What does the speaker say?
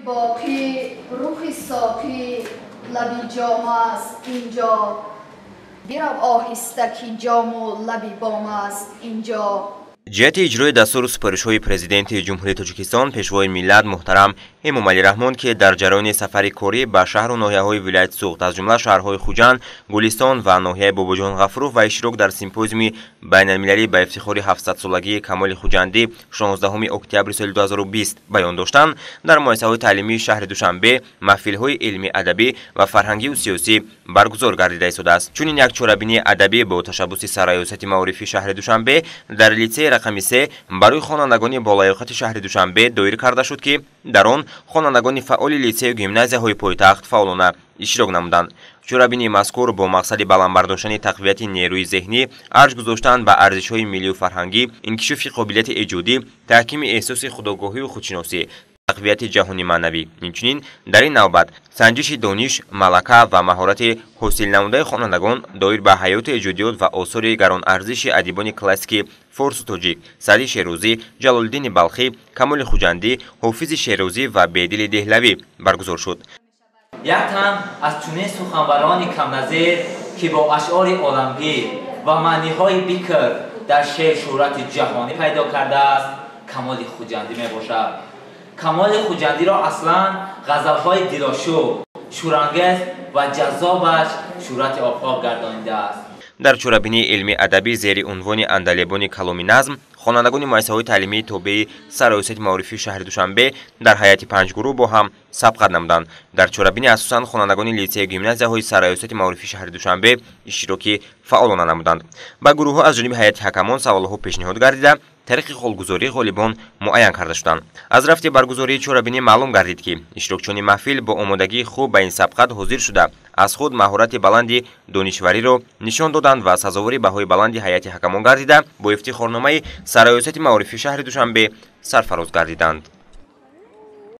Боқӣ рухи соқӣ лаби ҷом аст инҷо, бирав оҳиста ки ҷому лаби бом аст инҷо. Ҷиҳати иҷрои дастуру супоришҳои Президенти Ҷумҳурии Тоҷикистон, Пешвои миллат муҳтарам Эмомалӣ Раҳмон, ки дар ҷараёни сафари корӣ ба шаҳру ноҳияҳои вилояти Суғд, аз ҷумла шаҳрҳои Хуҷанд, Гулистон ва ноҳияи Бобоҷон Ғафуров ва иштирок дар симпозиуми байналмилалӣ ба ифтихори 700-солагии Камоли Хуҷандӣ 16 октябри соли 2020 баён доштанд, дар муассисаҳои таълимии шаҳри Душанбе маҳфилҳои илмӣ-адабӣ ва фарҳангию сиёсӣ баргузор гардида истодааст. Чунин як чорабинии адабӣ бо ташаббуси Сарраёсати маорифи шаҳри Душанбе дар литсеи рақами 3 барои хонандагони болаёқати шаҳри Душанбе доир карда шуд, ки дар он хонандагони фаъоли литсею гимназияҳои пойтахт фаъолона иштирок намуданд. Чорабинии мазкур бо мақсади баланд бардоштани тақвияти нерӯи зеҳнӣ, арҷ гузоштан ба арзишҳои миллию фарҳангӣ, инкишофи қобилияти эҷодӣ, таҳкими эҳсоси худогоҳию худшиносӣ, тақвияти ҷаҳони маънавӣ, инчунин дар ин навбат санҷиши дониш, малака ва маҳорати ҳосилнамудаи хонандагон доир ба ҳаёту эҷодиёт ва осори гаронарзиши адибони классики форсу тоҷик Саъди Шерозӣ, Ҷалолиддини Балхӣ, Камоли Хуҷандӣ, Ҳофизи Шерозӣ ва Бедили Деҳлавӣ баргузор шуд. Як тан аз чунин суханварони камназир, ки бо ашъори оламгир ва маъниҳои бикр дар шеър шӯҳрати ҷаҳонӣ пайдо кардааст, Камоли Хуҷандӣ мебошад. Камоли Хуҷандиро аслан ғазалҳои дилошӯб, шӯрангез ва ҷаззобаш шӯҳрати офоқ гардонидааст. Дар чорабинии илмӣ-адабӣ зери унвони «Андалебони каломи назм» хонандагони муассисаҳои таълимии тобеи Сарраёсати маорифии шаҳри Душанбе дар ҳайати 5 гурӯҳ бо ҳам сабқат намуданд. Дар чорабинӣ асосан хонандагони литсею гимназияҳои Сарраёсати маорифии шаҳри Душанбе иштироки фаъолона намуданд. Ба гурӯҳҳо аз ҷониби ҳайати ҳакамон саволҳо пешниҳод гардида, тариқи холгузорӣ ғолибон муайян карда шуданд. Аз рафти баргузории чорабинӣ маълум гардид, ки иштирокчиёни маҳфил бо омодагии хуб ба ин сабқат ҳозир шуда, аз худ маҳорати баланди донишвариро нишон доданд ва сазовори баҳои баланди ҳайати ҳакамон гардида, бо ифтихорномаи Сарраёсати маорифи шаҳри Душанбе сарфароз гардиданд.